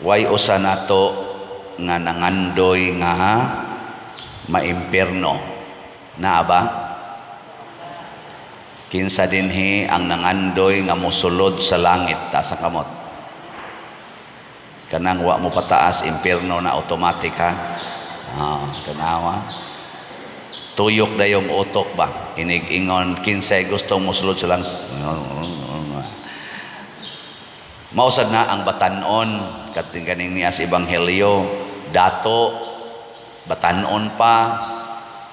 Way usa nato nga nangandoy nga maimpierno. Naa ba? Kinsa dinhi ang nangandoy nga mosulod sa langit? Taas ang kamot. Kanang wa mo pataas, impierno na automatic, ha. Ah, tanawa. Tuyok dayong utok ba? Inig-ingon kinsay gusto mosulod sa langit. Mao sad na ang batanon kating kaning niya sa Ebanghelyo, dato, batanon pa,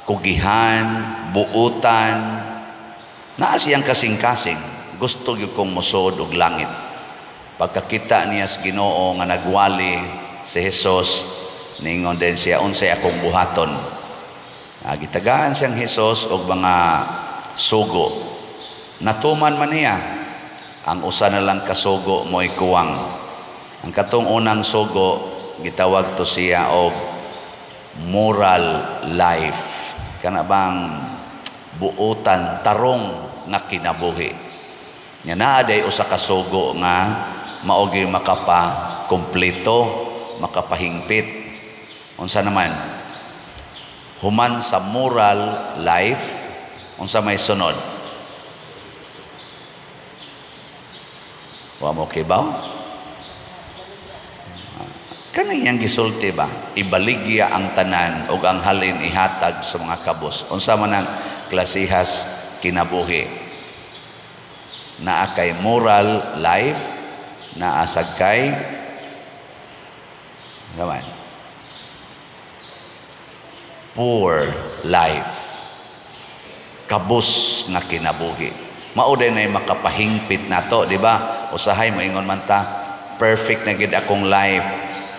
kugihan, buutan, naa siyang kasing-kasing, gusto gyud kong mosud og langit. Pagkakita niya sa Ginoo nga nagwali si Jesus, ningon din siya, "Unsay akong buhaton?" Gitagaan siyang Jesus og mga sugo. Natuman man niya. Ang usa na lang kasugo mo'y kuwang. Ang katong unang sugo, gitawag to siya og moral life. Kana bang buutan, tarong nga kinabuhi. Nya naa day usa ka sugo nga mao gyud makapa kumpleto, makapahingpit. Unsa naman? Human sa moral life, unsa may sunod? Wa mo kibaw? Kanang iyang gisulti ba? Ibaligya ang tanan ug ang halin ihatag sa mga kabos. Unsa man ang klasihas kinabuhi? Naa kay moral life, naa sad kay naman poor life. Kabos nga kinabuhi. Mao din ay makapahingpit nato, di ba? Usahay moingon man ta, "Perfect na gid akong life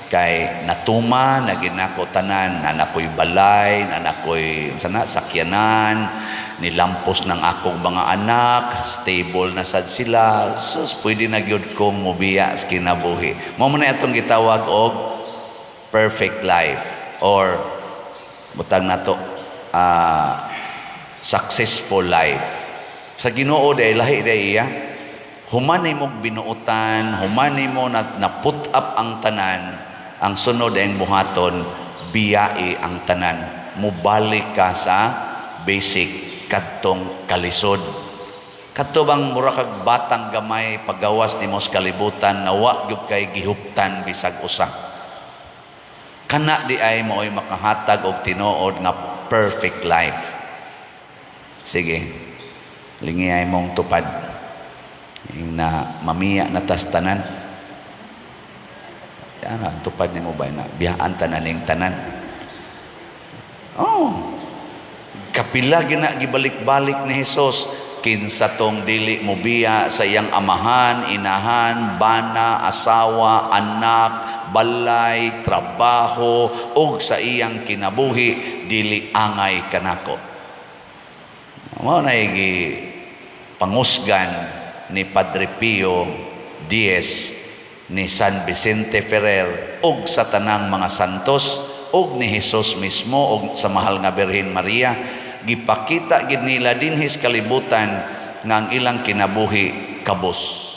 kay natuma na gid nako tanan, naa na ko'y balay, naa na ko'y sana sakyanan, nilampos ng akong mga anak, stable na sad sila, sus, pwede na gyud kong mobiya sa kinabuhi." Mao man na atong gitawag og perfect life or butang nato successful life. Sa Ginoo day lahi day iya. Human nimog binuotan, human nimo na put up ang tanan, ang sunod ang buhaton, biyai ang tanan. Mubalik ka sa basic, kadtong kalisod. Kadto bang mura kag batang gamay pagawas nimo sa kalibutan nga wa gyud kay gihuptan bisag usa. Kana di ay mao'y makahatag og tinuod nga perfect life. Sige. Lingi mong tupad. Yung na mamiya na tas tanan. Yan ang tupad nimo ba na biyaan tanan ning tanan. Oh. Kapila gina gibalik-balik ni Jesus, kinsa tong dili mo biya sa iyang amahan, inahan, bana, asawa, anak, balay, trabaho ug sa iyang kinabuhi, dili angay kanako. Mao na gi pangusgan ni Padre Pio X, ni San Vicente Ferrer ug sa tanang mga santos ug ni Jesus mismo ug sa mahal nga Birhen Maria. Gipakita gid nila dinhi sa kalibutan nga ang ilang kinabuhi kabos.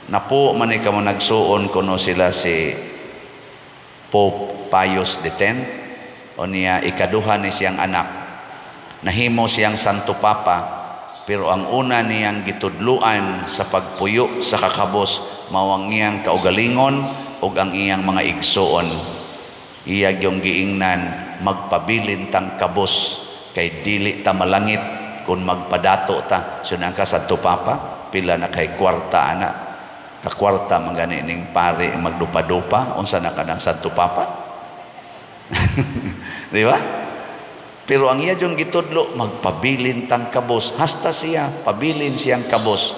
Napo man ni kamo nagsuon kuno sila si Pope Pius X o niya ikaduha ni siyang anak. Nahimo siyang Santo Papa, pero ang una niyang gitudluan sa pagpuyo sa kakabos mao ang iyang kaugalingon ug ang iyang mga igsuon. Iya yung giingnan, "Magpabilin tang kabos kay dili ta malangit kung magpadato ta." So ka Santo Papa, pila na kay kwarta ana? Kakwarta man gani ning pare magdupa-dupa, unsa na kanang Santo Papa? Di ba? Pero ang iya yung gitudlo, magpabilin tang kabos. Hasta siya, pabilin siyang kabos.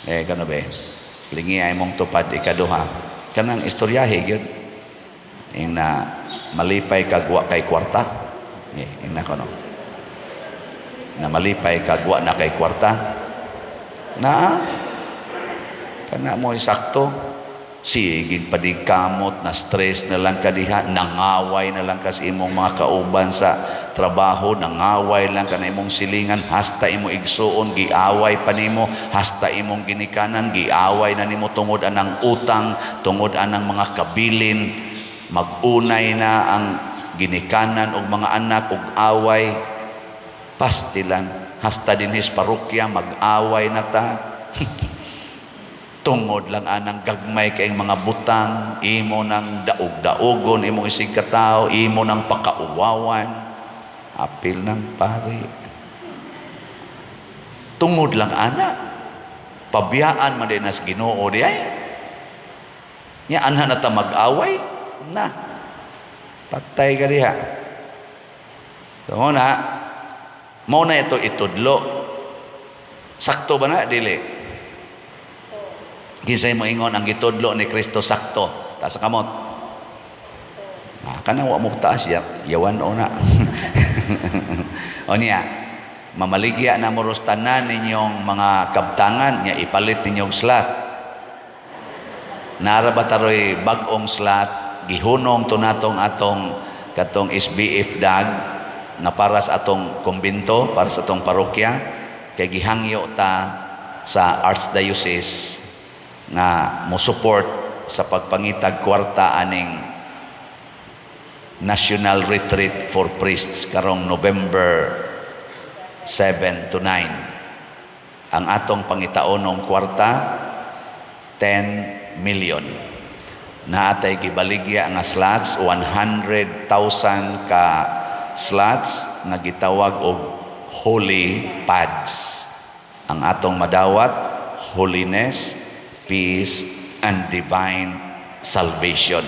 Eh, kano ba? Lingi ay mong tupad ikaduha. Kanang istoryahe gyud. Ing na malipay kag wa kay kwarta. Eh, ing na kono. Na malipay kag wa na kay kwarta. Na kana mo sakto. Sige padigkamot na stress na lang ka diha, nangaway na lang ka sa imong mga kauban sa trabaho, nangaway lang ka na imong silingan, hasta imo igsuon giaway pa nimo, hasta imong ginikanan giaway na nimo tungod anang utang, tungod anang mga kabilin. Magunay na ang ginikanan og mga anak og away pastilan, hasta dinhis parokya mag-away na ta tungod lang anang gagmay kay mga butang. Imo nang daog-daogon imong isig katawo, imo nang pakauwawan, apil ng pari, tungod lang ana. Pabiyaan man din nas Ginoo di ay nya anha na ta mag-away na, patay ka diha. So na mao na ito itudlo. Sakto ba na, dili? Kinsay mo ingon ang gitudlo ni Kristo sakto? Taas sa kamot. Ah, kana wa mo taas ya, yawan o na. O niya, mamaligya na mo tanan ninyong mga kabtangan niya, ipalit ninyong slot. Nara ba taroy bag-ong slot, gihunong to natong atong katong SBF dag nga para sa atong kumbento, para sa atong parokya, kay gihangyo ta sa Archdiocese nga mo support sa pagpangitag kwarta aning National Retreat for Priests karong November 7 to 9. Ang atong pangitaonong kwarta, 10 million. Naatay gibaligya nga slots, 100,000 ka slots nga gitawag og holy pads. Ang atong madawat, holiness, peace, and divine salvation.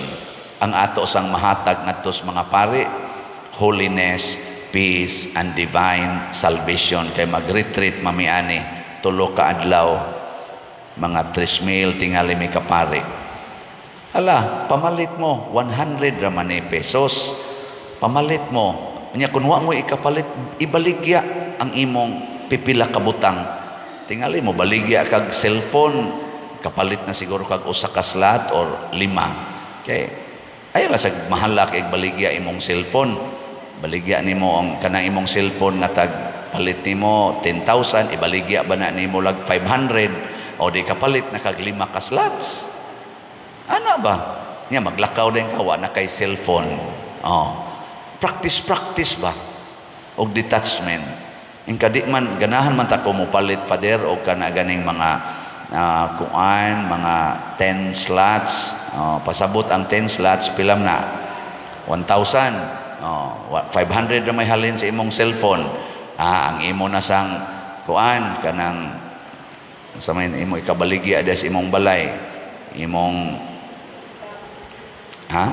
Ang ato sang mahatag ngadto sa mga pari, holiness, peace, and divine salvation. Kay mag-retreat mami ani, 3 ka adlaw, mga 3,000 tingali mi ka pari. Ala, pamalit mo, 100 ra man ni pesos. Pamalit mo. Nya kun wa mo ikapalit, ibaligya ang imong pipila ka butang. Tingali mo baligya kag cellphone, kapalit na siguro kag usa ka slot or lima. Kay ayaw ra sa mahala kay baligya imong cellphone. Baligya nimo ang kanang imong cellphone nga tag palit nimo 10,000, ibaligya ba na nimo lag 500 o di kapalit na kag lima ka slots. Ana ba? Nya maglakaw din ka, wa na kay cellphone. Oh. Practice, practice ba? Og detachment. Ingka di man ganahan man ta ko mopalit, Father, og kana ganing mga kuan, mga 10 slots. Oh, pasabot ang 10 slots pilam na 1,000. Oh, 500 ra may halin sa imong cellphone. Ah, ang imo na sang kuan kanang sa may imo ikabaligya sa imong balay, imong ha.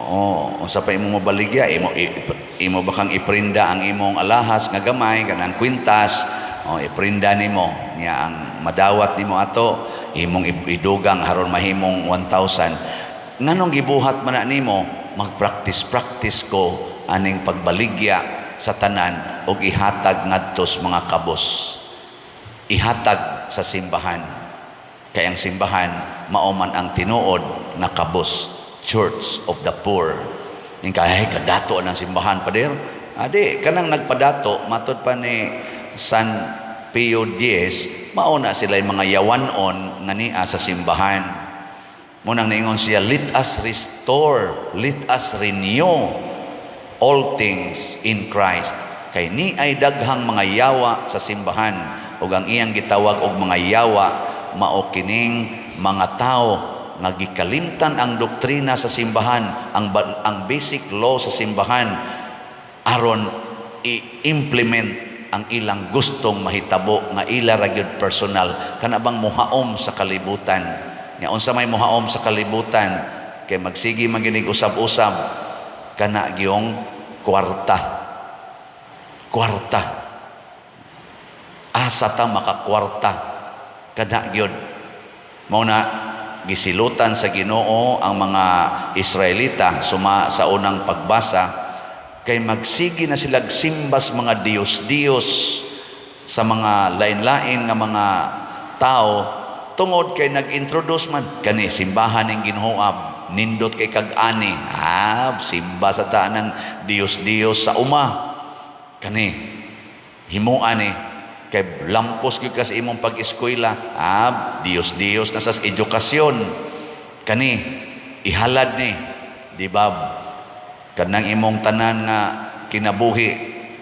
Oo, unsa pa imong mabaligya, imo ba kang iprinda ang imong alahas nga gamay kanang kwintas, oh, iprinda nimo niya ang madawat nimo ato imong idugang aron mahimong 1,000. Nganong gibuhat man na nimo? Magpractice practice ko aning pagbaligya sa tanan og ihatag ngadto sa mga kabos, ihatag sa simbahan, kay ang simbahan mao man ang tinuod nga kabos, Church of the Poor. Yung kaya kadato ng simbahan, pader. Adi kanang nagpadato matod pa ni San Pio X, mao na sila yung mga yawanon nga nia sa simbahan. Munang niingon siya, "Let us restore, let us renew all things in Christ." Kay ni ay daghang mga yawa sa simbahan, ug ang iyang gitawag og mga yawa mao kining mga tao nga gikalimtan ang doktrina sa simbahan, ang basic law sa simbahan aron i-implement ang ilang gustong mahitabo nga ila ra gyud personal, kana bang muhaom sa kalibutan. Nga unsa may muhaom sa kalibutan? Kay magsige man ginig usab-usab kana gyung kwarta, kwarta, asa ta makakwarta, kana gyud. Mao na gisilutan sa Ginoo ang mga Israelita suma sa unang pagbasa, kay magsige na sila simbas mga Diyos-Diyos sa mga lain-lain nga mga tao, tungod kay nag-introduce man kani simbahan ning Ginhoab. Nindot kay kag ani. Ah, simba sa ta ng Diyos-Diyos sa uma. Kani himuan ni kay lampos gyud ka sa imong pag-eskwela. Ah, Diyos-Diyos na sa edukasyon. Kani ihalad ni, di ba? Kanang imong tanan nga kinabuhi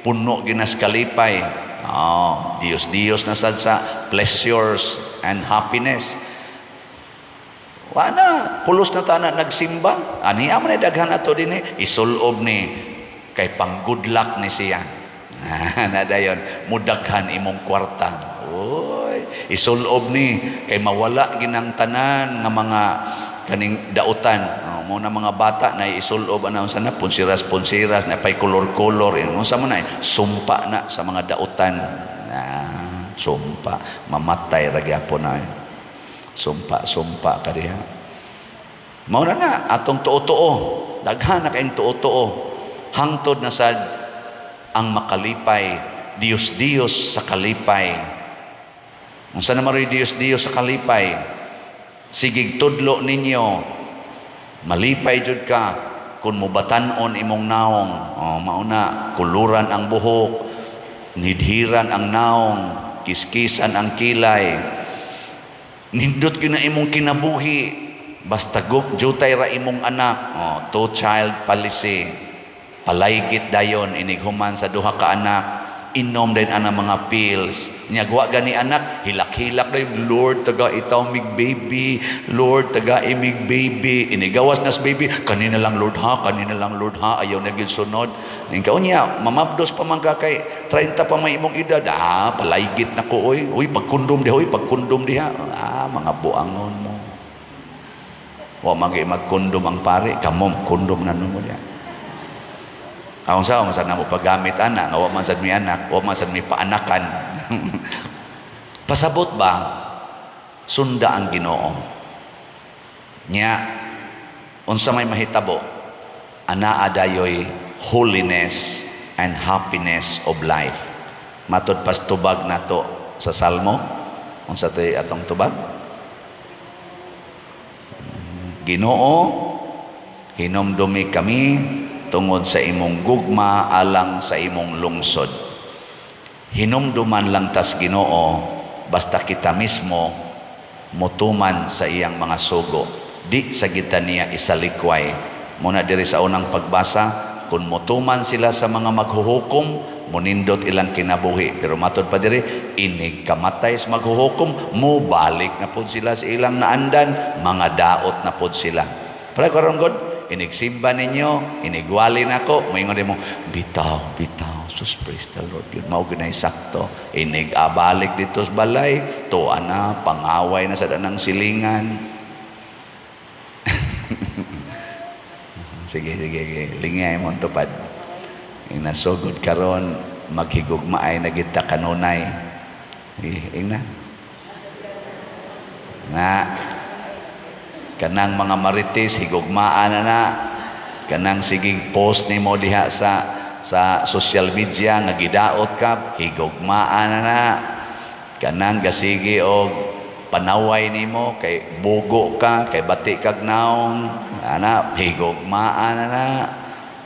puno ginas kalipay. Oh, Diyos-Diyos na sad sa pleasures and happiness. Wala, pulos na ta na nagsimba. Ani man daghan ato dinhi, isulob ni kay pang good luck ni siya. Na dayon mudaghan imong kwarta. Oy, isulob ni kay mawala ginang tanan nga mga kaning dautan. Oh, mo na mga bata na isulob ana, unsa na, punsiras punsiras na pay kolor-kolor, unsa man na, sumpa na sa mga dautan. Ah, sumpa, mamatay ra gyapon na. Sumpa, sumpa ka diha. Mao na na atong tuo-tuo. Daghan na kayong tuo-tuo. Hangtod na sad ang makalipay, Diyos Diyos sa kalipay. Unsa na maroy Diyos Diyos sa kalipay? Sigig tudlo ninyo, malipay jud ka kung mubatan-on imong naong. Oh, mauna, kuluran ang buhok, nidhiran ang naong, kiskisan ang kilay. Nindot gyud na imong kinabuhi basta jutay ra imong anak. Oh, two child policy. Palaygit dayon inig human sa duha ka anak, inom din ana mga pills. Nya wa gani anak, hilak-hilak dayon, "Lord, taga itaw mig baby. Lord, taga imig baby." Inigawas nas baby, "Kanina lang, Lord, ha, kanina lang, Lord, ha, ayaw na gyud sunod." Ning kaunya mamabdos pa man ka kay 30 pa may imong edad. "Ah, palaygit na ko oy. Uy, pagkondom diha, oy, pagkondom diha." Ah, mga buangon mo. Wa man gyud magkondom ang pare, kamo kondom na mo diha. Aron sa man sad namo paggamit ana nga wa man sad mi anak, wa man sad mi paanakan. Pasabot ba, sunda ang Ginoo. Nya unsa may mahitabo? Anaa dayoy holiness and happiness of life. Matod pas tubag nato sa Salmo, unsa toy atong tubag? Ginoo, hinumdumi kami tungod sa imong gugma alang sa imong lungsod. Hinumduman lang tas Ginoo basta kita mismo mutuman sa iyang mga sugo. Di sa kita niya isalikway. Muna diri sa unang pagbasa, kung mutuman sila sa mga maghuhukom, munindot ilang kinabuhi. Pero matod pa diri, inig kamatay sa maghuhukom, mubalik na pod sila sa ilang naandan, mga daot na pod sila. Pero karon god, inigsimba ninyo, inigwali nako, moingon mo, "Bitaw, bitaw, sus, praise the Lord." Yun, mao ginay sakto. Inig abalik dito sa balay, tuwa na, pangaway na sa danang silingan. Sige, sige, sige. Lingay mo ang tupad. Inasugod karon, maghigugmaay na kita kanunay. Sige, ingna. Na, kanang mga marites, higugmaan na na. Kanang sigig post nimo diha sa social media nga gidaot ka, higugmaan na na. Kanang gasigi og panaway nimo kay bugo ka, kay bati kag naong, ana, higugmaan na na.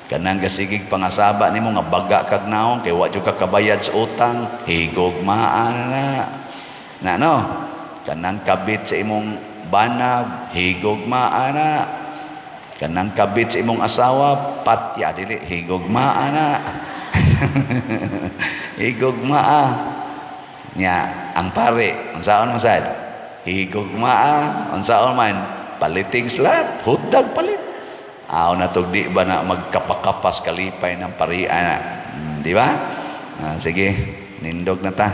Kanang gasigig pangasaba nimo nga baga kag naong kay wa jud ka kabayad sa utang, higugmaan na na. Na no, kanang kabit sa imong bana, higugmaan na. Kanang kabit sa imong asawa, patya dili, higugmaa na. Higugmaa. Nya ang pare, unsaon man sad? Higugmaa, unsaon man? Paliting slat, hutdag palit. Aw na tug di ba na magkapakapas kalipay ng parian na. Di ba? Ah, sige, nindog na ta.